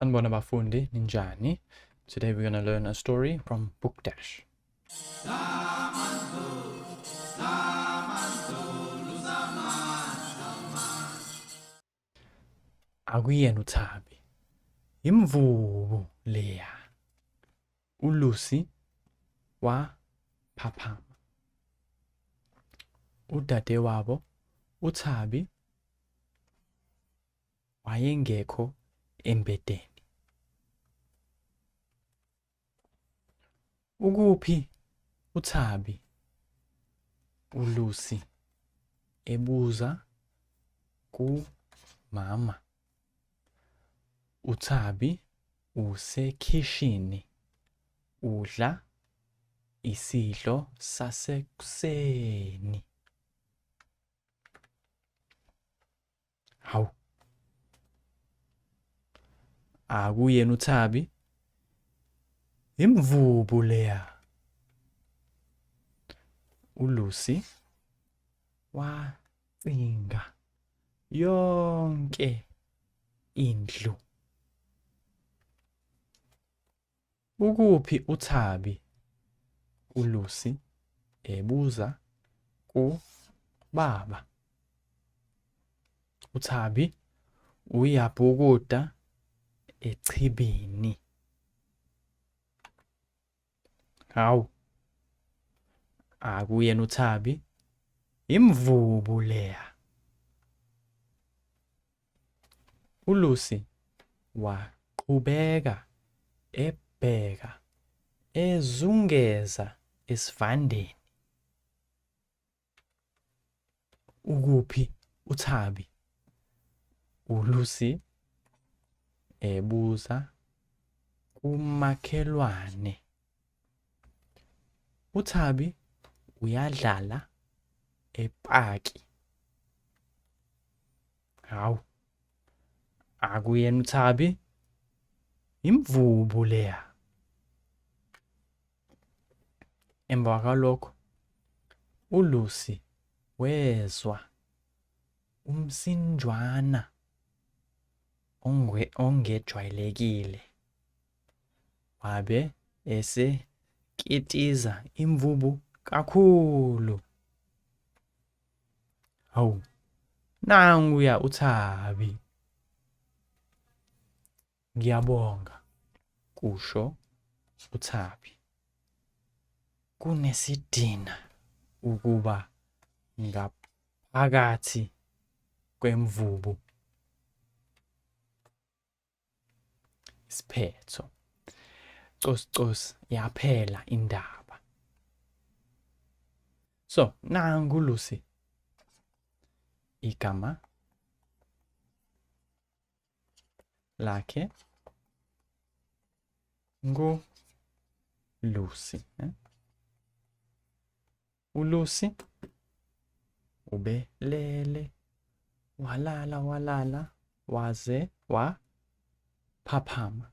Sanibona bafundi, ninjani? Today we're going to learn a story from Book Dash. Akuyena uThabi. Imvubu leya. ULucy waphaphama. Udadewabo uThabi wayengekho embhedeni. Ukuphi uThabi? uLucy ebuza kumama. UThabi usekhishini udla isidlo sasekuseni. Hawu. Akuyena uThabi. Imvubu leya. ULucy wacinga yonke indlu. Ukuphi uThabi? uLucy ebuza kubaba. UThabi uyabhukuda echibini. Hawu. Akuyena uThabi. Imvubu leya. ULucy waqhubeka ebheka ezungeza esivandeni. Ukuphi uThabi? ULucy ebuza kumakhelwane. UThabi uyadlala epaki. Hawu. Akuyena uThabi. Imvubu leya. Emva kwalokho uLucy wezwa umsinjwana ongejwayelekile. Wabe esekitiza imvubu kakhulu. Hawu, nanguya uThabi. Ngiyabonga, kusho uThabi. Kunesidina ukuba ngaphakathi kwemvubu. Isiphetho. Cosi cosi yaphela indaba. So, nangu Lucy. Igama lakhe ngu Lucy. Eh? ULucy ubelele walala walala waze waphaphama.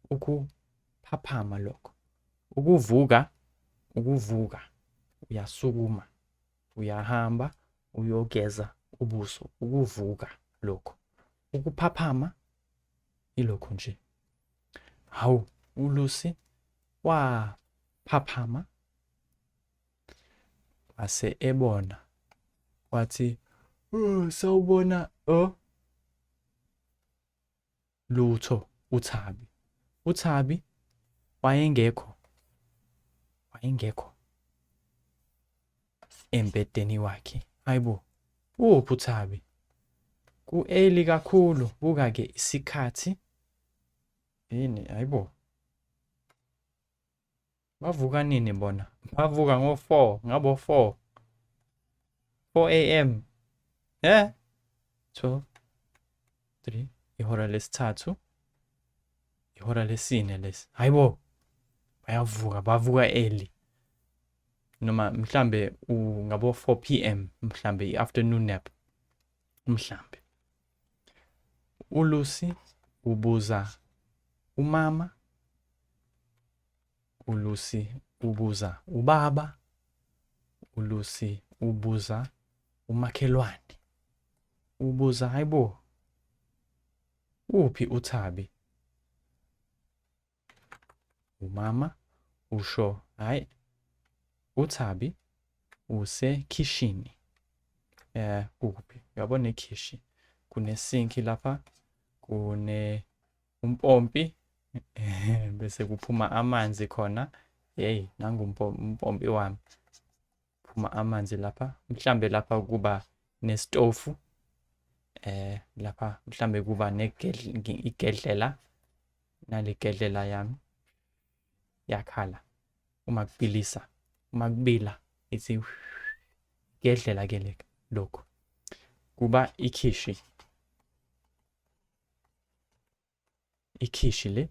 Ukuphaphama lokho. Ukuvuka, ukuvuka. Uyasukuma, uyahamba uyogeza ubuso. Ukuvuka lokho. Ukuphaphama ilokho nje. Hawu, uLucy waphaphama wase ebona wathi oh, sawubona oh lutho uThabi uThabi wayengekho wayengekho embhedeni wakhe hayibo uphi uThabi ku-early kakhulu buka ke isikhathi yini hayibo Bavuka nini bona? Bavuka ngo-4, ngabo 4. 4 am. Eh? 12 3 ihora lesithathu. Ihora lesine lesi. Hayibo. Bayavuka, bavuka early. Noma mhlambe ngabo 4 pm mhlambe i-afternoon nap. Mhlambe. ULucy ubuza umama ULucy ubuza ubaba. ULucy ubuza umakhelwane. Ubuza hayibo uphi uThabi? Umama usho hayi uThabi usekhishini. Kuphi? Uyabona ikhishi. Kunesinki lapha, kune umpompi bese kuphuma amanzi khona. Hey, nangu umpompi wami. Phuma amanzi lapha. Mhlambe lapha kuba nesitofu. Lapha mhlambe kuba igedlela. Naligedlela yami yakhala uma kubilisa, uma kubila ithi gedlela ke le lokhu kuba ikhishi, ikhishi le.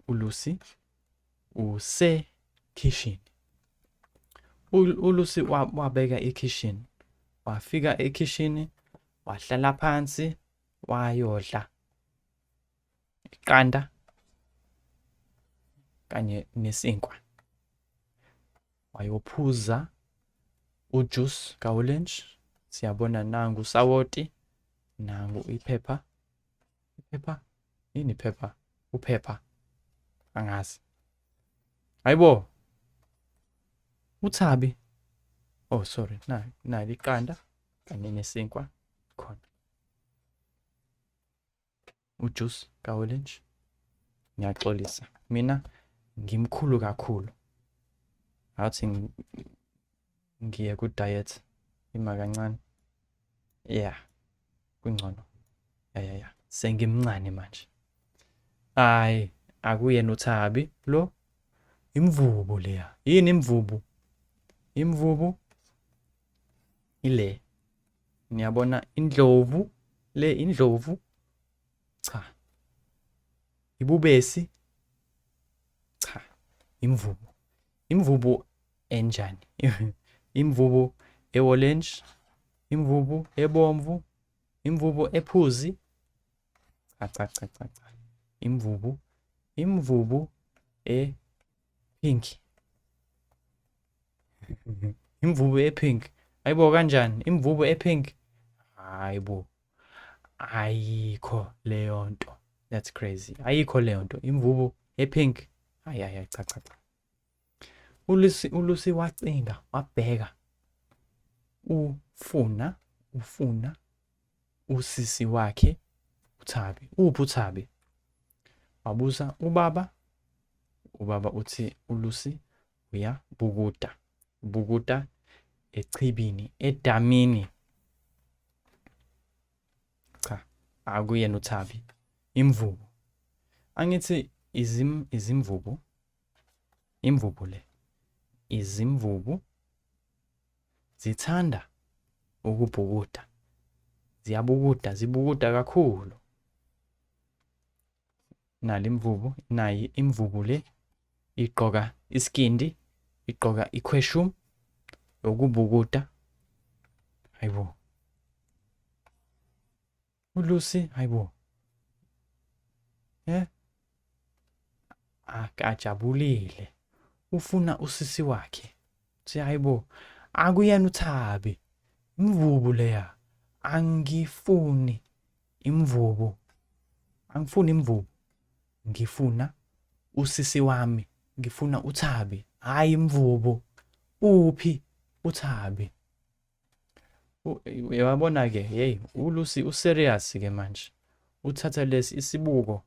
ULucy usekhishini. ULucy wabeka ikhishini, wafika ekhishini, wahlala phansi, wayodla iqanda kanye nesinkwa, wayophuza ujuice kawolenji. Siyabona nangu usawoti, nangu iphepha. Iphepha yini? Iphepha, uphepha, angazi. Hayibo, uThabi. Oh sorry, nali iqanda kanye nesinkwa khona, ujuice kawolenji. Ngiyaxolisa, mina ngimkhulu kakhulu, athi ngiye ku diet, ima kancane. Yeah, kungcono. Ya, sengimncane manje. Hayi, akuyena uThabi lo, imvubu leya. Yini imvubu? Imvubu ile, niyabona indlovu le, indlovu cha, ibubesi cha, imvubu. Imvubu enjani? Imvubu ewolenji, imvubu ebomvu, imvubu ephuzi? Cha cha cha cha cha, imvubu, imvubu e-pink, imvubu e-pink. Ayibo, kanjani imvubu e-pink? Hayibo, ayikho leyo nto, that's crazy, ayikho leyo nto, imvubu e-pink. Hayi hayi, cha cha cha. ULucy wacinga, wabheka, ufuna usisi wakhe uThabi. Uphi uThabi? Wabuza ubaba. Ubaba uthi uLucy uyabukuda, ubukuda echibini, edamini. Cha, akuyena uThabi, imvubu. Angithi izimvubu, imvubu le, izimvubu zithanda ukubhukuda, ziyabukuda, zibukuda kakhulu. Nali imvubu, nayi imvubu le, igqoka iskindi, igqoka ikhweshum yokubukuda. Hayibo, uLucy, hayibo, akajabulile, ufuna usisi wakhe. Uthi hayibo, akuyena uThabi, imvubu leya. Angifuni imvubu, angifuni imvubu, ngifuna usisi wami, ngifuna uThabi, hayi imvubu. Uphi uThabi? Uyabona ke, hey, uLucy userious ke manje, uthatha lesi isibuko,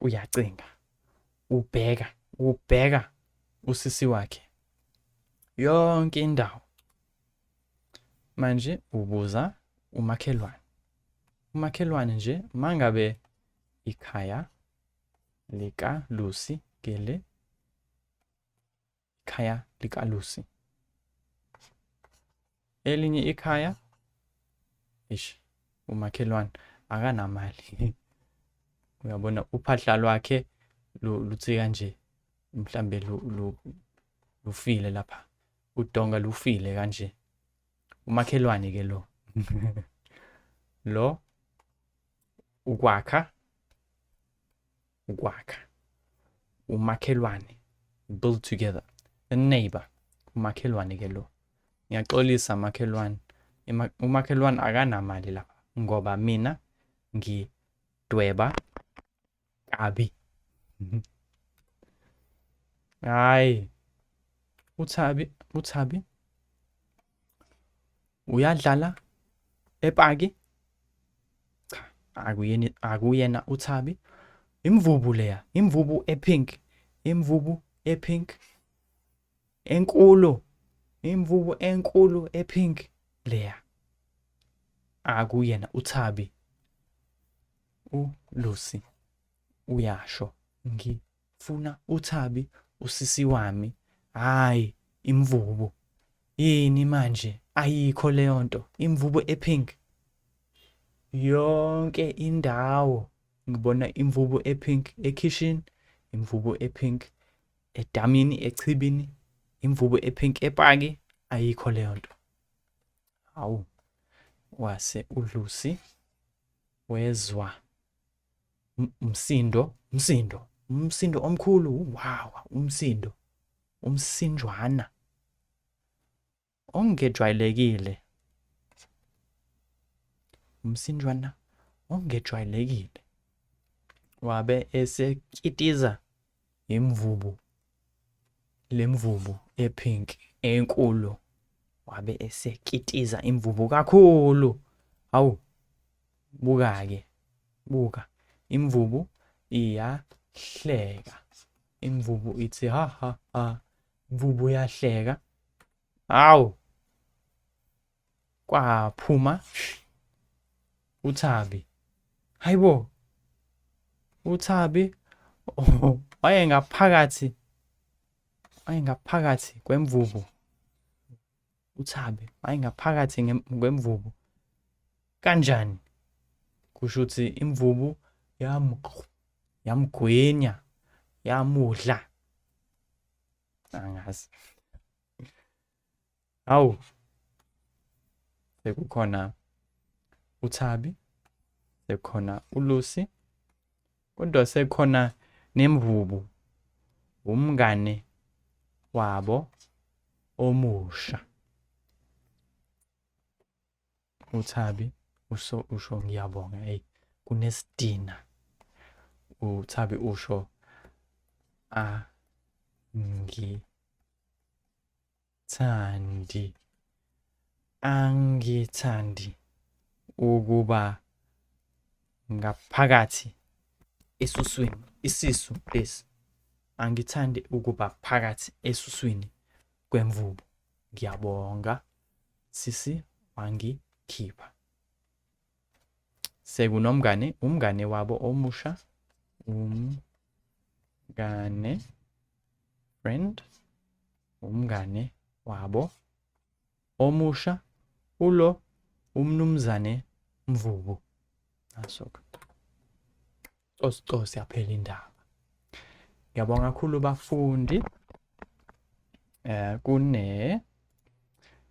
uyacinga, ubheka, ubheka usisi wakhe yonke indawo. Manje ubuza umakhelwane, umakhelwane nje, mangabe ikhaya lika Lucy kele ikhaya lika Lucy, elinye ikhaya. Ish, umakhelwane akanamali, uyabona uphahla lwakhe luthi kanje, mhlambe lufile lapha, udonga lufile kanje. Umakhelwane ke lo, lo ukwakha, ukwakha, umakhelwane, build together, the neighbor, umakhelwane ke lo. Ngiyaxolisa makhelwane, umakhelwane akanamali lapha ngoba mina ngidweba. Kabi. Hayi. UThabi, uThabi uyadlala epaki? Cha, akuyena akuyena uThabi. Imvubu leya, imvubu epink, imvubu epink enkulu, imvubu enkulu epink leya. Akuyena uThabi. ULucy uyasho ngifuna uThabi usisi wami hhayi imvubu. Yini manje ayikho leyo nto imvubu epink. Yonke indawo ngibona imvubu epink ekhishini, imvubu epink edamini echibini, imvubu epink epaki ayikho leyo nto. Hawu wase uLucy wezwa umsindo umsindo umsindo omkhulu wow umsindo umsinjwana ongejwayelekile umsinjwana ongejwayelekile wabe esekitiza imvubu lemvubu epink enkulu wabe esekitiza imvubu kakhulu hawu Buka-ke, buka, imvubu iyahleka. Imvubu ithi ha ha ha. Imvubu iyahleka. Hawu! Kwaphuma uThabi. Hayibo! UThabi wayengaphakathi wayengaphakathi kwemvubu. UThabi wayengaphakathi kwemvubu. Kanjani? Kusho ukuthi imvubu yamgwinya, yamudla. Angazi. Hawu. Sekukhona uThabi, sekukhona uLucy, kodwa sekukhona nemvubu, umngane wabo omusha. UThabi usho usho ngiyabonga hey kunesidina. UThabi usho angithandi angithandi ukuba ngaphakathi esuswini isisu lesi angithandi ukuba phakathi esuswini kwemvubu ngiyabonga sisi wangikhipha. Sekunomngane, umngane wabo omusha, umngane, friend, umngane wabo omusha, ulo umnumzane Mvubu. Naso-ke. Cosi cosi yaphela indaba. Ngiyabonga kakhulu bafundi. Eh kune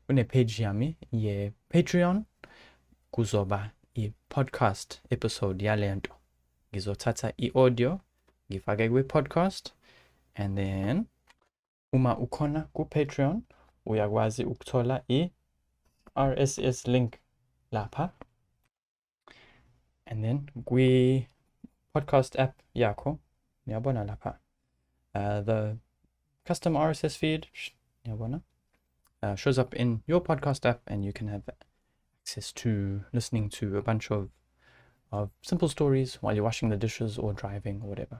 kune page yami ye Patreon kuzoba i-podcast episode yalento. Ngizothatha i-audio ngifake kwi-podcast and then uma ukhona ku-Patreon uyakwazi ukuthola i-RSS link lapha and then kwi-podcast app yakho niyabona lapha the custom RSS feed niyabona shows up in your podcast app and you can have access to listening to a bunch of simple stories while you're washing the dishes or driving or whatever.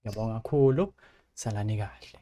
Ngiyabonga kakhulu. Salani kahle.